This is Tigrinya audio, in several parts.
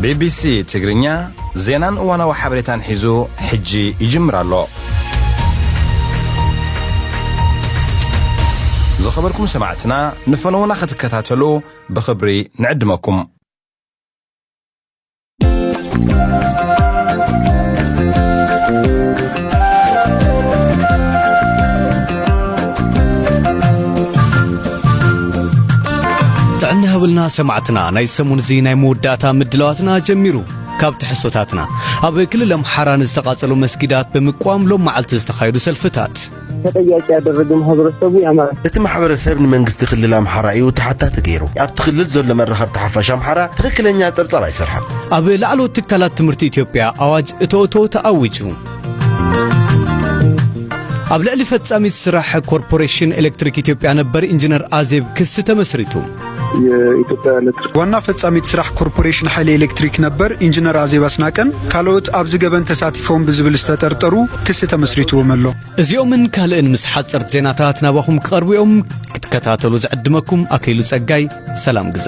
ቢ ቢ ሲ ትግርኛ ዜናን እዋናዊ ሓበሬታን ሒዙ ሕጂ ይጅምር ኣሎ። ዝኸበርኩም ሰማዕትና፣ ንፈነውና ክትከታተሉ ብኽብሪ ንዕድመኩም። ጥዕና ይሃበልና ሰማዕትና፣ ናይ ሰሙን እዚ ናይ መወዳእታ ምድላዋትና ጀሚሩ። ካብ ትሕዝቶታትና፣ ኣብ ክልል ኣምሓራ ንዝተቓጸሉ መስጊዳት ብምቅዋም ሎም መዓልቲ ዝተኻየዱ ሰልፍታት። ተጠያቂ ያደረገ ማህበረሰቡ የአማራ። እቲ ማሕበረሰብ ንመንግስቲ ክልል ኣምሓራ እዩ ተሓታቲ ገይሩ። ኣብቲ ክልል ዘሎ መራኸብቲ ሓፋሽ ኣምሓራ ትኽክለኛ ጸብጻብ ኣይሰርሐን። ኣብ ላዕለዎት ትካላት ትምህርቲ ኢትዮጵያ ኣዋጅ እቶእቶ ተኣዊጁ። ኣብ ልዕሊ ፈጻሚት ስራሕ ኮርፖሬሽን ኤሌክትሪክ ኢትዮጵያ ነበር ኢንጂነር ኣዜብ ክሲ ተመስሪቱ። የኢትዮጵያ ኤሌክትሪክ ዋና ፈጻሚት ስራሕ ኮርፖሬሽን ሓይሊ ኤሌክትሪክ ነበር ኢንጂነር ኣዜብ ኣስናቀን ካልኦት ኣብዚ ገበን ተሳቲፎም ብዝብል ዝተጠርጠሩ ክሲ ተመስሪትዎም ኣሎ። እዚኦምን ካልእን ምስ ሓጸርቲ ዜናታት ናባኹም ክቐርቡ እዮም። ክትከታተሉ ዝዕድመኩም ኣክሊሉ ጸጋይ። ሰላም ግዘ።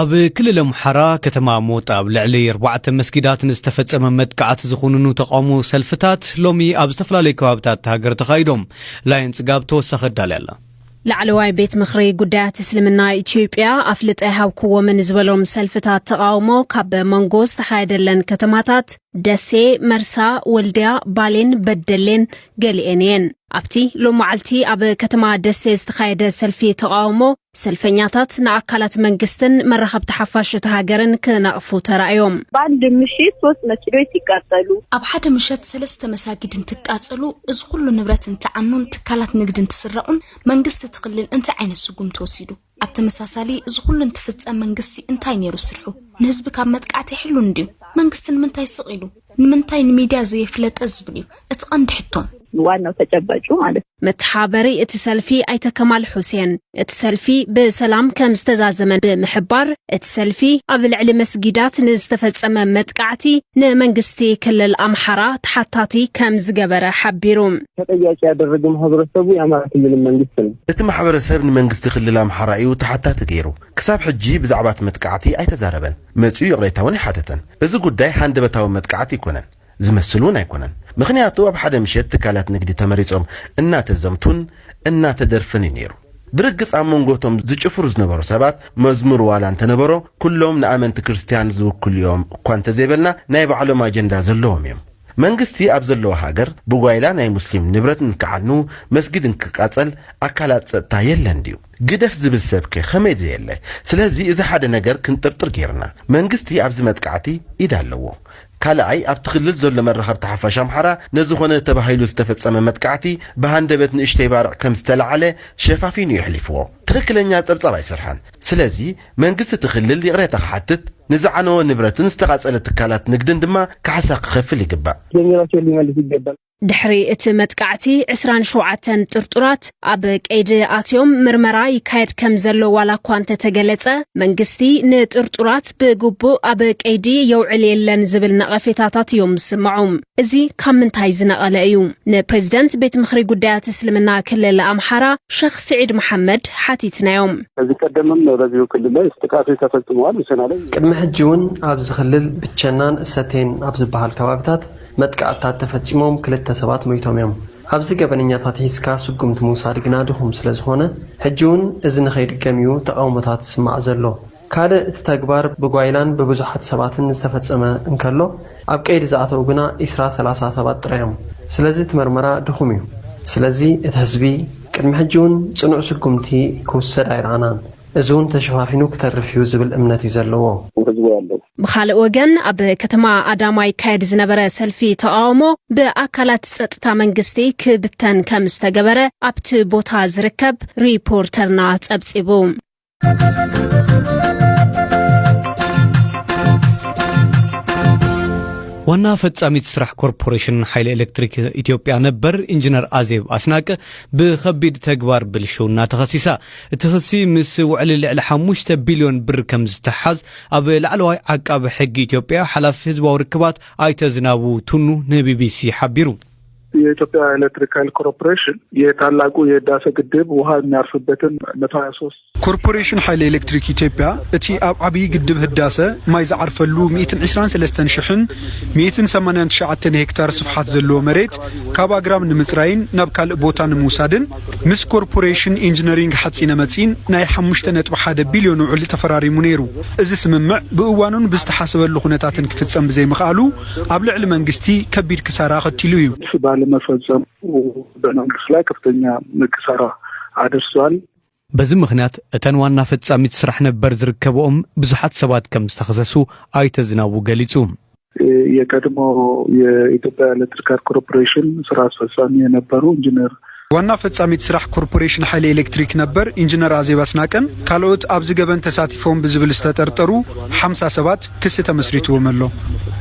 ኣብ ክልል ኣምሓራ ከተማ ሞጣ ኣብ ልዕሊ ኣርባዕተ መስጊዳት ንዝተፈጸመ መጥቃዕቲ ዝኹንኑ ተቓውሞ ሰልፍታት ሎሚ ኣብ ዝተፈላለዩ ከባብታት እታ ሃገር ተኻይዶም። ላየን ጽጋብ ተወሳኺ ኣዳልያ ኣላ። ላዕለዋይ ቤት ምኽሪ ጉዳያት እስልምና ኢትዮጵያ ኣፍልጠ ሃብክዎምን ዝበሎም ሰልፍታት ተቓውሞ ካብ መንጎ ዝተኻየደለን ከተማታት ደሴ፣ መርሳ፣ ወልድያ፣ ባሌን በደሌን ገሊኤን እየን። ኣብቲ ሎመዓልቲ ኣብ ከተማ ደሴ ዝተኻየደ ሰልፊ ተቓውሞ፣ ሰልፈኛታት ንኣካላት መንግስትን መራኸብቲ ሓፋሽ እታ ሃገርን ክነቕፉ ተራእዮም። በአንድ ምሽት ሶስት መስጊዶች ሲቃጠሉ። ኣብ ሓደ ምሸት ሰለስተ መሳጊድ እንትቃጸሉ፣ እዚ ኩሉ ንብረት እንትዓኑን ትካላት ንግዲ እንትስረቑን መንግስቲ እቲ ክልል እንታይ ዓይነት ስጉምቲ ወሲዱ? ኣብ ተመሳሳሊ፣ እዚ ኩሉ እንትፍጸም መንግስቲ እንታይ ነይሩ ስርሑ? ንህዝቢ ካብ መጥቃዕቲ ይሕሉ እንድዩ? መንግስቲ ንምንታይ ስቕ ኢሉ? ንምንታይ ንሚድያ ዘየፍለጠ ዝብል እዩ እቲ ቀንዲ ሕቶ። ዋናው ተጨባጩ ማለት። መተሓበሪ እቲ ሰልፊ ኣይተ ከማል ሑሴን፣ እቲ ሰልፊ ብሰላም ከም ዝተዛዘመ ብምሕባር፣ እቲ ሰልፊ ኣብ ልዕሊ መስጊዳት ንዝተፈጸመ መጥቃዕቲ ንመንግስቲ ክልል ኣምሓራ ተሓታቲ ከም ዝገበረ ሓቢሩ። ተጠያቂ ያደረገ ማህበረሰቡ የአማራ ክልል መንግስት ነው። እቲ ማሕበረሰብ ንመንግስቲ ክልል ኣምሓራ እዩ ተሓታቲ ገይሩ። ክሳብ ሕጂ ብዛዕባ እቲ መጥቃዕቲ ኣይተዛረበን። መጺኡ ይቕሬታ እውን ኣይሓተተን። እዚ ጉዳይ ሃንደበታዊ መጥቃዕቲ ኣይኮነን። ዝመስል እውን ኣይኮነን። ምኽንያቱ ኣብ ሓደ ምሸት ትካላት ንግዲ ተመሪጾም እናተዘምቱን እናተደርፈን እዩ ነይሩ። ብርግጽ ኣብ መንጎ እቶም ዝጭፍሩ ዝነበሩ ሰባት መዝሙር ዋላ እንተነበሮ፣ ኩሎም ንኣመንቲ ክርስትያን ዝውክሉ እዮም እኳ እንተዘይበልና፣ ናይ ባዕሎም ኣጀንዳ ዘለዎም እዮም። መንግስቲ ኣብ ዘለዎ ሃገር ብጓይላ ናይ ሙስሊም ንብረት እንክዓኑ፣ መስጊድ እንክቃጸል ኣካላት ጸጥታ የለን ድዩ? ግደፍ ዝብል ሰብከ ከመይ ዘየለ? ስለዚ እዚ ሓደ ነገር ክንጥርጥር ጌርና። መንግስቲ ኣብዚ መጥቃዕቲ ኢድ ኣለዎ። ካልኣይ፣ ኣብቲ ክልል ዘሎ መራኸብቲ ሓፋሽ ኣምሓራ ነዝኾነ ተባሂሉ ዝተፈጸመ መጥቃዕቲ ብሃንደበት ንእሽተይ ባርዕ ከም ዝተለዓለ ሸፋፊኑ የሕሊፍዎ። ትኽክለኛ ጸብጻብ ኣይሰርሐን። ስለዚ መንግስቲ እቲ ክልል ይቕሬታ ክሓትት፣ ንዝዓነወ ንብረትን ዝተቓጸለ ትካላት ንግድን ድማ ካሕሳ ክኸፍል ይግባእ። ጀሚራቸው ሊመልስ ይገባል። ድሕሪ እቲ መጥቃዕቲ ዕስራን ሸውዓተን ጥርጡራት ኣብ ቀይዲ ኣትዮም ምርመራ ይካየድ ከም ዘሎ ዋላ እኳ እንተተገለጸ፣ መንግስቲ ንጥርጡራት ብግቡእ ኣብ ቀይዲ የውዕል የለን ዝብል ነቐፌታታት እዮም ዝስምዑ። እዚ ካብ ምንታይ ዝነቐለ እዩ? ንፕሬዝደንት ቤት ምኽሪ ጉዳያት እስልምና ክልል ኣምሓራ ሸኽ ስዒድ መሓመድ ሓቲትናዮም። ከዚህ ቀደምም በዚሁ ክልል ላይ ጥቃቶች ተፈጽመዋል። ምስና ላይ ቅድሚ ሕጂ እውን ኣብዚ ክልል ብቸናን እሰቴን ኣብ ዝበሃል ከባብታት መጥቃዕትታት ተፈጺሞም ክልተ ሰባት ሞይቶም እዮም። ኣብዚ ገበነኛታት ሒዝካ ስጉምቲ ምውሳድ ግና ድኹም ስለ ዝኾነ፣ ሕጂ እውን እዚ ንኸይድገም እዩ ተቓውሞታት ዝስማዕ ዘሎ። ካልእ እቲ ተግባር ብጓይላን ብብዙሓት ሰባትን ዝተፈጸመ እንከሎ፣ ኣብ ቀይዲ ዝኣተዉ ግና ዒስራ ሰላሳ ሰባት ጥራይ እዮም። ስለዚ እቲ መርመራ ድኹም እዩ። ስለዚ እቲ ህዝቢ ቅድሚ ሕጂ እውን ጽኑዕ ስጉምቲ ክውሰድ ኣይረኣናን። እዚ እውን ተሸፋፊኑ ክተርፍ እዩ ዝብል እምነት እዩ ዘለዎ። ህዝቡ ያለው ብኻልእ ወገን፣ ኣብ ከተማ ኣዳማ ይካየድ ዝነበረ ሰልፊ ተቓውሞ ብኣካላት ጸጥታ መንግስቲ ክብተን ከም ዝተገበረ ኣብቲ ቦታ ዝርከብ ሪፖርተርና ጸብጺቡ። ዋና ፈጻሚት ስራሕ ኮርፖሬሽን ሓይሊ ኤሌክትሪክ ኢትዮጵያ ነበር ኢንጂነር ኣዜብ ኣስናቀ ብኸቢድ ተግባር ብልሽውና ተኸሲሳ። እቲ ክሲ ምስ ውዕሊ ልዕሊ ሓሙሽተ ቢልዮን ብር ከም ዝተሓዝ ኣብ ላዕለዋይ ዓቃቢ ሕጊ ኢትዮጵያ ሓላፊ ህዝባዊ ርክባት ኣይተ ዝናቡ ቱኑ ንቢቢሲ ሓቢሩ። የኢትዮጵያ ኤሌክትሪክ ኃይል ኮርፖሬሽን የታላቁ የህዳሴ ግድብ ውሃ የሚያርፍበትን መቶ ሃያ ሶስት ኮርፖሬሽን ሓይሊ ኤሌክትሪክ ኢትዮጵያ፣ እቲ ኣብ ዓብዪ ግድብ ህዳሰ ማይ ዝዓርፈሉ ሚእትን ዕስራን ሰለስተን ሽሕን ሚእትን ሰማንያን ትሽዓተን ሄክታር ስፍሓት ዘለዎ መሬት ካብ ኣግራብ ንምፅራይን ናብ ካልእ ቦታ ንምውሳድን ምስ ኮርፖሬሽን ኢንጂነሪንግ ሓፂነ መፂን ናይ ሓሙሽተ ነጥቢ ሓደ ቢልዮን ውዕል ተፈራሪሙ ነይሩ። እዚ ስምምዕ ብእዋኑን ብዝተሓሰበሉ ኩነታትን ክፍፀም ብዘይምኽኣሉ ኣብ ልዕሊ መንግስቲ ከቢድ ክሳራ ኣኸቲሉ እዩ። ባለመፈጸሙ በመንግስት ላይ ከፍተኛ ክሳራ አድርሷል። በዚ ምኽንያት እተን ዋና ፈጻሚት ስራሕ ነበር ዝርከብኦም ብዙሓት ሰባት ከም ዝተኸሰሱ ኣይተ ዝናቡ ገሊጹ። የቀድሞ የኢትዮጵያ ኤሌክትሪካል ኮርፖሬሽን ስራ አስፈጻሚ የነበሩ ኢንጂነር ዋና ፈጻሚት ስራሕ ኮርፖሬሽን ሓይሊ ኤሌክትሪክ ነበር ኢንጂነር ኣዜብ ኣስናቀን ካልኦት ኣብዚ ገበን ተሳቲፎም ብዝብል ዝተጠርጠሩ ሓምሳ ሰባት ክሲ ተመስሪትዎም ኣሎ።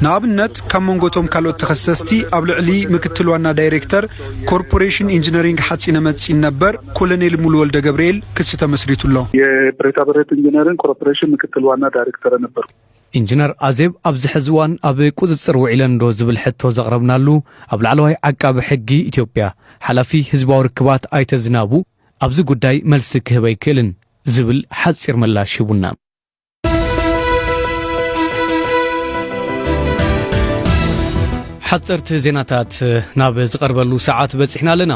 ንኣብነት፣ ካብ መንጎቶም ካልኦት ተኸሰስቲ ኣብ ልዕሊ ምክትል ዋና ዳይሬክተር ኮርፖሬሽን ኢንጂነሪንግ ሓጺነ መጺን ነበር ኮሎኔል ሙሉ ወልደ ገብርኤል ክሲ ተመስሪቱ ኣሎ። የብረታ ብረት ኢንጂነሪንግ ኮርፖሬሽን ምክትል ዋና ዳይሬክተር ነበር። ኢንጂነር ኣዜብ ኣብዚ ሕዚ እዋን ኣብ ቁጽጽር ውዒለን ዶ ዝብል ሕቶ ዘቕረብናሉ፣ ኣብ ላዕለዋይ ዓቃቢ ሕጊ ኢትዮጵያ ሓላፊ ህዝባዊ ርክባት ኣይተ ዝናቡ ኣብዚ ጉዳይ መልሲ ክህብ ኣይክእልን ዝብል ሓጺር ምላሽ ሂቡና። ሓጸርቲ ዜናታት ናብ ዝቐርበሉ ሰዓት በጺሕና ኣለና።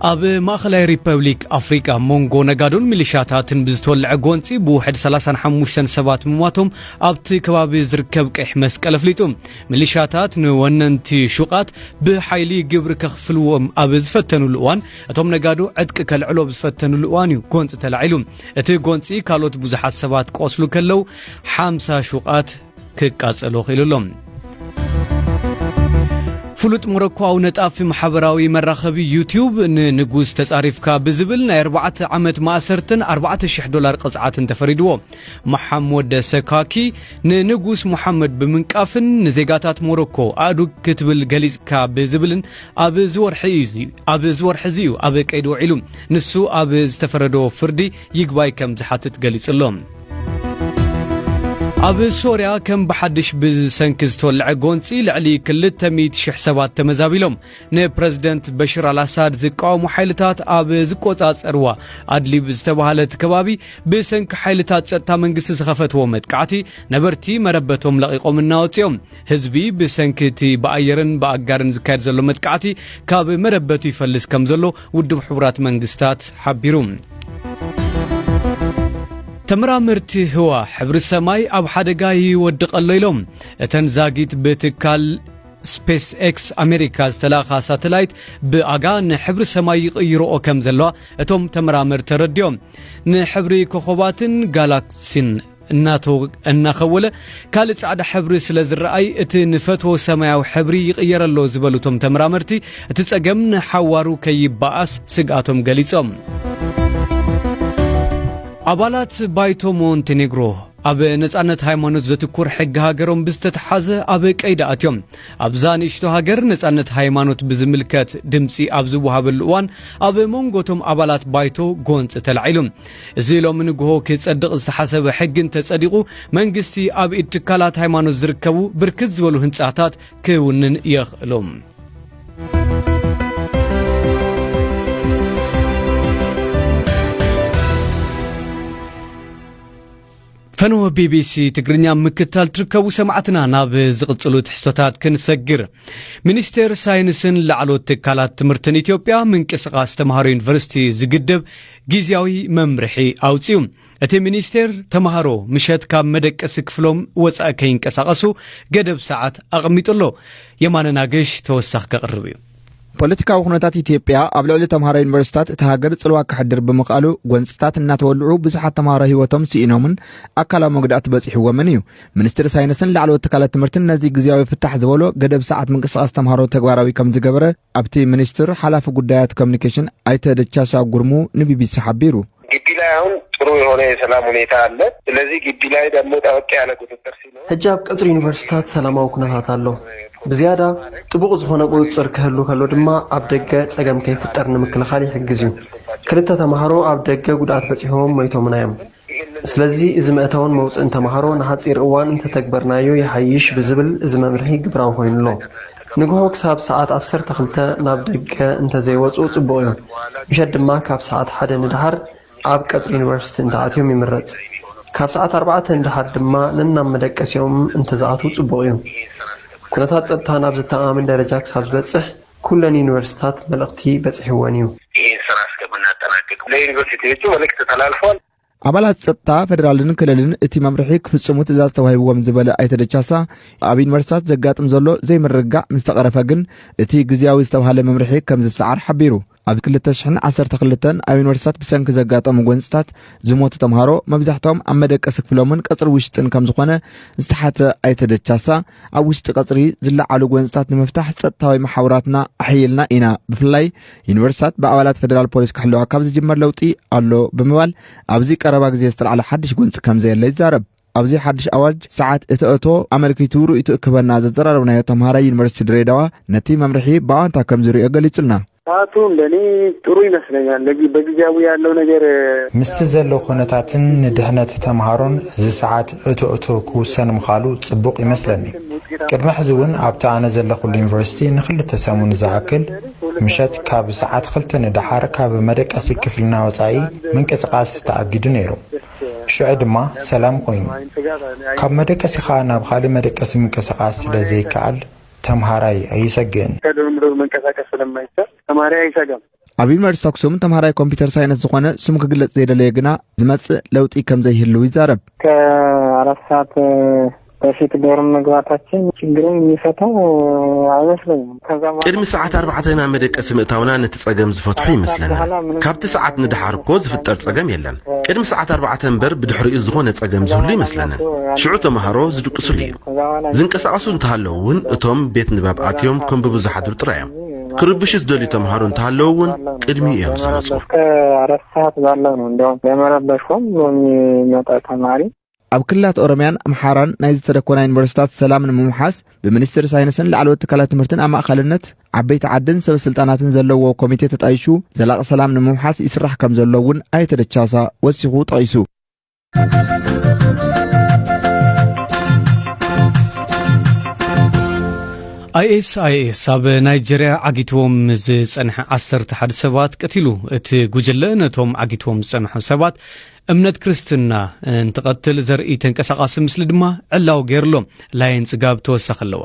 ኣብ ማእኸላይ ሪፐብሊክ ኣፍሪቃ መንጎ ነጋዶን ሚሊሻታትን ብዝተወልዐ ጎንጺ ብውሕድ ሰላሳን ሓሙሽተን ሰባት ምሟቶም ኣብቲ ከባቢ ዝርከብ ቀይሕ መስቀል ኣፍሊጡ። ሚሊሻታት ንወነንቲ ሹቓት ብሓይሊ ግብሪ ከኽፍልዎም ኣብ ዝፈተኑሉ እዋን፣ እቶም ነጋዶ ዕጥቂ ከልዕሉ ኣብ ዝፈተኑሉ እዋን እዩ ጎንጺ ተላዒሉ። እቲ ጎንጺ ካልኦት ብዙሓት ሰባት ቆስሉ ከለዉ፣ ሓምሳ ሹቓት ክቃጸሉ ክኢሉ ኣሎ። ፍሉጥ ሞሮኮኣዊ ነጣፊ ማሕበራዊ መራኸቢ ዩትዩብ ንንጉስ ተጻሪፍካ ብዝብል ናይ ኣርባዕተ ዓመት ማእሰርትን ኣርባዕተ ሽሕ ዶላር ቅጽዓትን ተፈሪድዎ። መሓሞድ ሰካኪ ንንጉስ ሙሓመድ ብምንቃፍን ንዜጋታት ሞሮኮ ኣእዱግ ክትብል ገሊጽካ ብዝብልን ኣብ ዝወርሒ እዩ እዚ፣ ኣብ ዝወርሒ እዚ እዩ ኣብ ቀይዲ ውዒሉ። ንሱ ኣብ ዝተፈረዶ ፍርዲ ይግባይ ከም ዝሓትት ገሊጹ ኣሎ። ኣብ ሶርያ ከም ብሓድሽ ብሰንኪ ዝተወልዐ ጎንጺ ልዕሊ ክልተ ሚእቲ ሽሕ ሰባት ተመዛቢሎም። ንፕረዚደንት በሽር ኣልኣሳድ ዝቃወሙ ሓይልታት ኣብ ዝቆጻጸርዋ ኣድሊብ ዝተባህለት ከባቢ ብሰንኪ ሓይልታት ጸጥታ መንግስቲ ዝኸፈትዎ መጥቃዕቲ ነበርቲ መረበቶም ለቒቖም እናወጽኦም። ህዝቢ ብሰንኪ እቲ ብኣየርን ብኣጋርን ዝካየድ ዘሎ መጥቃዕቲ ካብ መረበቱ ይፈልስ ከም ዘሎ ውድብ ሕቡራት መንግስታት ሓቢሩ። ተመራመርቲ ህዋ ሕብሪ ሰማይ ኣብ ሓደጋ ይወድቕ ኣሎ ኢሎም። እተን ዛጊት ብትካል ስፔስ ኤክስ ኣሜሪካ ዝተላእኻ ሳተላይት ብኣጋ ንሕብሪ ሰማይ ይቕይርኦ ከም ዘለዋ እቶም ተመራመርቲ ተረዲኦም። ንሕብሪ ኮኸባትን ጋላክሲን እናተወ-፣ እናኸወለ ካልእ ጻዕዳ ሕብሪ ስለ ዝረኣይ እቲ ንፈትዎ ሰማያዊ ሕብሪ ይቕየር ኣሎ ዝበሉ እቶም ተመራመርቲ፣ እቲ ጸገም ንሓዋሩ ከይበኣስ ስግኣቶም ገሊጾም። ኣባላት ባይቶ ሞንቴኔግሮ ኣብ ነጻነት ሃይማኖት ዘትኩር ሕጊ ሃገሮም ብዝተተሓዘ ኣብ ቀይዲ ኣትዮም። ኣብዛ ንእሽቶ ሃገር ነጻነት ሃይማኖት ብዝምልከት ድምጺ ኣብ ዝወሃበሉ እዋን ኣብ መንጎ እቶም ኣባላት ባይቶ ጎንጺ ተላዒሉ። እዚ ሎሚ ንግሆ ክጸድቕ ዝተሓሰበ ሕጊ እንተጸዲቑ መንግስቲ ኣብ ኢድ ትካላት ሃይማኖት ዝርከቡ ብርክት ዝበሉ ህንጻታት ክውንን የኽእሎም። ፈነወ ቢቢሲ ትግርኛ ምክትታል ትርከቡ ሰማዕትና ናብ ዝቕጽሉ ትሕዝቶታት ክንሰግር። ሚኒስቴር ሳይንስን ላዕለዎት ትካላት ትምህርትን ኢትዮጵያ ምንቅስቓስ ተምሃሮ ዩኒቨርሲቲ ዝግድብ ግዝያዊ መምርሒ ኣውፅዩ። እቲ ሚኒስቴር ተምሃሮ ምሸት ካብ መደቀሲ ክፍሎም ወፃኢ ከይንቀሳቐሱ ገደብ ሰዓት ኣቐሚጡ ኣሎ። የማነ ናገሽ ተወሳኺ ከቕርብ እዩ። ፖለቲካዊ ኩነታት ኢትዮጵያ ኣብ ልዕሊ ተምሃሮ ዩኒቨርሲታት እታ ሃገር ጽልዋ ከሕድር ብምኽኣሉ፣ ጎንጽታት እናተወልዑ ብዙሓት ተምሃሮ ህይወቶም ስኢኖምን ኣካላዊ መጉዳእቲ በጺሕዎምን እዩ። ሚኒስትሪ ሳይንስን ላዕለዎት ትካላት ትምህርትን ነዚ ግዝያዊ ፍታሕ ዝበሎ ገደብ ሰዓት ምንቅስቓስ ተምሃሮ ተግባራዊ ከም ዝገበረ ኣብቲ ሚኒስትር ሓላፊ ጉዳያት ኮሚኒኬሽን ኣይተ ደቻሳ ጉርሙ ንቢቢሲ ሓቢሩ። ግቢ ላይ አሁን ጥሩ የሆነ የሰላም ሁኔታ አለ። ስለዚህ ግቢ ላይ ደግሞ ጠበቅ ያለ ቁጥጥር ሲኖር ሕጂ ኣብ ቀጽሪ ዩኒቨርሲታት ሰላማዊ ኩነታት ኣሎ። ብዝያዳ ጥቡቕ ዝኾነ ቁጽጽር ክህሉ ከሎ ድማ ኣብ ደገ ጸገም ከይፍጠር ንምክልኻል ይሕግዝ እዩ። ክልተ ተምሃሮ ኣብ ደገ ጉድኣት በጺሕዎም ሞይቶምና እዮም። ስለዚ እዚ መእተውን መውጽእን ተምሃሮ ንሓጺር እዋን እንተተግበርናዮ ይሓይሽ ብዝብል እዚ መምርሒ ግብራዊ ኮይኑ ኣሎ። ንግሆ ክሳብ ሰዓት ዓሰርተ ክልተ ናብ ደገ እንተዘይወጹ ጽቡቕ እዩ። ምሸት ድማ ካብ ሰዓት ሓደ ንደሓር ኣብ ቀጽሪ ዩኒቨርሲቲ እንተኣትዮም ይምረጽ። ካብ ሰዓት ኣርባዕተ ንደሓር ድማ ነናብ መደቀሲኦም እንተዝኣትዉ ጽቡቕ እዩ። ኩነታት ጸጥታ ናብ ዝተኣማምን ደረጃ ክሳብ ዝበጽሕ ኩለን ዩኒቨርሲታት መልእኽቲ በጺሕወን እዩ። ይህን ስራ እስከምናጠናቅቅ ለዩኒቨርሲቲዎቹ መልእክት ተላልፏል። ኣባላት ጸጥታ ፈደራልን ክልልን እቲ መምርሒ ክፍጽሙ ትእዛዝ ተዋሂብዎም ዝበለ ኣይተ ደቻሳ፣ ኣብ ዩኒቨርሲታት ዘጋጥም ዘሎ ዘይምርግጋዕ ምስ ተቐረፈ ግን እቲ ግዝያዊ ዝተባህለ መምርሒ ከም ዝሰዓር ሓቢሩ። ኣብ ክልተ ሽሕን ዓሰርተ ክልተን ኣብ ዩኒቨርሲታት ብሰንኪ ዘጋጠሙ ጎንጽታት ዝሞቱ ተምሃሮ መብዛሕትኦም ኣብ መደቀሲ ክፍሎምን ቀጽሪ ውሽጥን ከም ዝኾነ ዝተሓተ ኣይተ ደቻሳ፣ ኣብ ውሽጢ ቀጽሪ ዝለዓሉ ጎንጽታት ንምፍታሕ ጸጥታዊ መሓውራትና ኣሕይልና ኢና። ብፍላይ ዩኒቨርሲታት ብኣባላት ፈደራል ፖሊስ ክሕለዋ ካብ ዝጅመር ለውጢ ኣሎ ብምባል ኣብዚ ቀረባ ግዜ ዝተልዓለ ሓድሽ ጎንጺ ከም ዘየለ ይዛረብ። ኣብዚ ሓድሽ ኣዋጅ ሰዓት እቲ እቶ ኣመልኪቱ ርእይቱ ክበና ዘዘራረብናዮ ተምሃራይ ዩኒቨርሲቲ ድሬዳዋ ነቲ መምርሒ ብኣወንታ ከም ዝርእዮ ገሊጹልና። ሰዓቱ እንደኔ ጥሩ ይመስለኛል። ለጊ- በጊዜያዊ ያለው ነገር ምስቲ ዘሎ ኩነታትን ንድሕነት ተምሃሮን እዚ ሰዓት እቶ እቶ ክውሰን ምዃሉ ጽቡቕ ይመስለኒ። ቅድሚ ሕዚ እውን ኣብቲ ኣነ ዘለኹሉ ዩኒቨርሲቲ ንኽልተ ሰሙን ዝኣክል ምሸት ካብ ሰዓት ክልተ ንደሓር ካብ መደቀሲ ክፍልና ወጻኢ ምንቅስቓስ ተኣጊዱ ነይሩ። ሽዑ ድማ ሰላም ኮይኑ። ካብ መደቀሲ ኸኣ ናብ ካልእ መደቀሲ ምንቅስቓስ ስለ ዘይከኣል ተምሃራይ ኣይሰግእን። ከድርምሩ መንቀሳቀስ ስለማይቻል ተማሪ ኣይሰጋም። ኣብ ዩኒቨርሲቲ ኣክሱም ተምሃራይ ኮምፒውተር ሳይንስ ዝኾነ ስሙ ክግለጽ ዘይደለየ ግና ዝመጽእ ለውጢ ከም ዘይህልው ይዛረብ። ከአራት ሰዓት በፊት ዶርም መግባታችን ችግሩን የሚፈታው አይመስለኝም። ከዛ በኋላ ቅድሚ ሰዓት ኣርባዕተ ናብ መደቀሲ ምእታውና ነቲ ጸገም ዝፈትሖ ይመስለና። ካብቲ ሰዓት ንደሓር እኮ ዝፍጠር ጸገም የለን። ቅድሚ ሰዓት ኣርባዕተ እምበር ብድሕሪኡ ዝኾነ ጸገም ዝህሉ ይመስለንን። ሽዑ ተምሃሮ ዝድቅስሉ እዩ። ዝንቀሳቐሱ እንተሃለዉ እውን እቶም ቤት ንባብ ኣትዮም ከንብቡ ዝሓድሩ ጥራይ እዮም። ክርብሹ ዝደልዩ ተምሃሮ እንተሃለዉ እውን ቅድሚኡ እዮም ዝመጹ። እስከ አራት ሰዓት ባለው ነው እንዲያውም ለመረበሽ ሆን ብሎ የሚመጣ ተማሪ። ኣብ ክልላት ኦሮምያን ኣምሓራን ናይ ዝተደኮና ዩኒቨርሲታት ሰላም ንምምሓስ ብሚኒስትሪ ሳይንስን ላዕለዎት ትካላት ትምህርትን ኣማእኻልነት ዓበይቲ ዓድን ሰበ ስልጣናትን ዘለዎ ኮሚቴ ተጣይሹ ዘላቒ ሰላም ንምምሓስ ይስራሕ ከም ዘሎ እውን ኣይተ ደቻሳ ወሲኹ ጠቒሱ። ኣይኤስኣይኤስ ኣብ ናይጀርያ ዓጊትዎም ዝጸንሐ ዓሰርተ ሓደ ሰባት ቀቲሉ። እቲ ጉጅለ ነቶም ዓጊትዎም ዝጸንሑ ሰባት እምነት ክርስትና እንትቐትል ዘርኢ ተንቀሳቓሲ ምስሊ ድማ ዕላዊ ገይሩሎ። ላየን ጽጋብ ተወሳኺ ኣለዋ።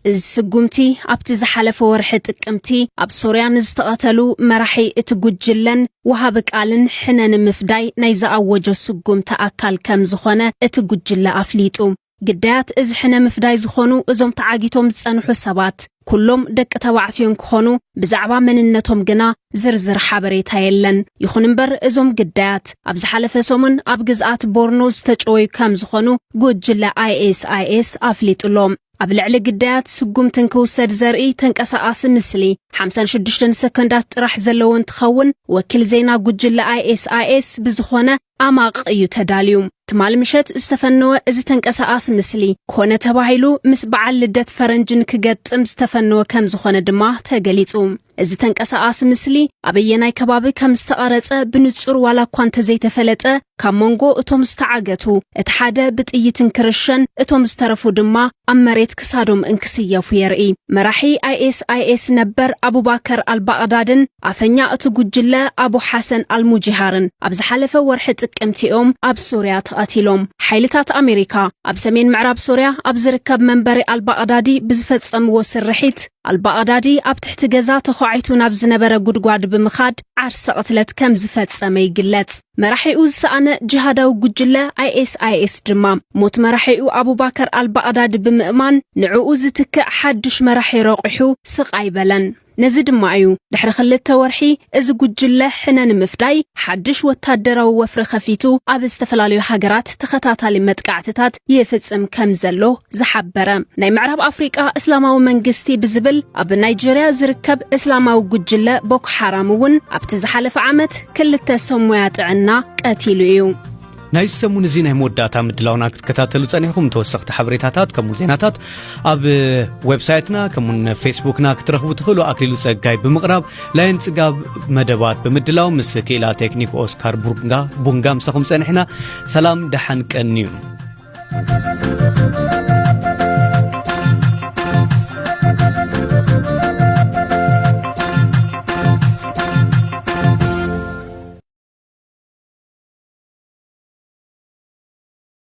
እዚ ስጉምቲ ኣብቲ ዝሓለፈ ወርሒ ጥቅምቲ ኣብ ሶርያ ንዝተቐተሉ መራሒ እቲ ጉጅለን ወሃቢ ቃልን ሕነ ንምፍዳይ ናይ ዝኣወጆ ስጉምቲ ኣካል ከም ዝኾነ እቲ ጉጅለ ኣፍሊጡ። ግዳያት እዚ ሕነ ምፍዳይ ዝኾኑ እዞም ተዓጊቶም ዝጸንሑ ሰባት ኩሎም ደቂ ተባዕትዮ እንክኾኑ ብዛዕባ መንነቶም ግና ዝርዝር ሓበሬታ የለን። ይኹን እምበር እዞም ግዳያት ኣብ ዝሓለፈ ሰሙን ኣብ ግዝኣት ቦርኖ ዝተጨወዩ ከም ዝኾኑ ጉጅለ ኣይኤስኣይኤስ ኣፍሊጡሎም። ኣብ ልዕሊ ግዳያት ስጉምቲ እንክውሰድ ዘርኢ ተንቀሳቓሲ ምስሊ ሓምሳን ሽዱሽተን ሰከንዳት ጥራሕ ዘለዎ እንትኸውን ወኪል ዜና ጉጅለ ኣይኤስኣይኤስ ብዝኾነ ኣማቕ እዩ ተዳልዩ። ትማል ምሸት ዝተፈነወ እዚ ተንቀሳቓሲ ምስሊ ኮነ ተባሂሉ ምስ በዓል ልደት ፈረንጂ ንክገጥም ዝተፈነወ ከም ዝኾነ ድማ ተገሊጹ። እዚ ተንቀሳቓሲ ምስሊ ኣበየናይ ከባቢ ከም ዝተቐረጸ ብንጹር ዋላ እኳ እንተዘይተፈለጠ ካብ መንጎ እቶም ዝተዓገቱ እቲ ሓደ ብጥይት እንክርሸን እቶም ዝተረፉ ድማ ኣብ መሬት ክሳዶም እንክስየፉ የርኢ። መራሒ ኣይኤስኣይኤስ ነበር ኣቡባከር ኣልባቕዳድን ኣፈኛ እቲ ጉጅለ ኣቡ ሓሰን ኣልሙጂሃርን ኣብ ዝሓለፈ ወርሒ ጥቅምቲ እዮም ኣብ ሶርያ ተቐቲሎም። ሓይልታት ኣሜሪካ ኣብ ሰሜን ምዕራብ ሶርያ ኣብ ዝርከብ መንበሪ ኣልባቕዳዲ ብዝፈጸምዎ ስርሒት ኣልባቕዳዲ ኣብ ትሕቲ ገዛ ተዃዒቱ ናብ ዝነበረ ጉድጓድ ብምኻድ ዓርሰ ቅትለት ከም ዝፈጸመ ይግለጽ። መራሒኡ ዝሰኣነ ጅሃዳዊ ጉጅለ ኣይኤስኣይኤስ ድማ ሞት መራሒኡ ኣቡባከር ኣልባቕዳዲ ብምእማን ንዕኡ ዝትክእ ሓድሽ መራሒ ረቑሑ ስቕ ኣይበለን። ነዚ ድማ እዩ ድሕሪ ክልተ ወርሒ እዚ ጉጅለ ሕነ ንምፍዳይ ሓድሽ ወታደራዊ ወፍሪ ከፊቱ ኣብ ዝተፈላለዩ ሃገራት ተኸታታሊ መጥቃዕትታት ይፍጽም ከም ዘሎ ዝሓበረ። ናይ ምዕራብ ኣፍሪቃ እስላማዊ መንግስቲ ብዝብል ኣብ ናይጀርያ ዝርከብ እስላማዊ ጉጅለ ቦኮ ሓራም እውን ኣብቲ ዝሓለፈ ዓመት ክልተ ሰብ ሞያ ጥዕና ቀቲሉ እዩ። ናይ ሰሙን እዚ ናይ መወዳእታ ምድላውና ክትከታተሉ ጸኒሕኩም ተወሰኽቲ ሓበሬታታት ከምኡ ዜናታት ኣብ ዌብሳይትና ከምኡን ፌስቡክና ክትረኽቡ ትኽእሉ። ኣክሊሉ ጸጋይ ብምቕራብ ላይን ጽጋብ መደባት ብምድላው ምስ ክኢላ ቴክኒክ ኦስካር ቡንጋ ቡንጋ ምሳኹም ጸኒሕና። ሰላም ደሓን ቀንዩ።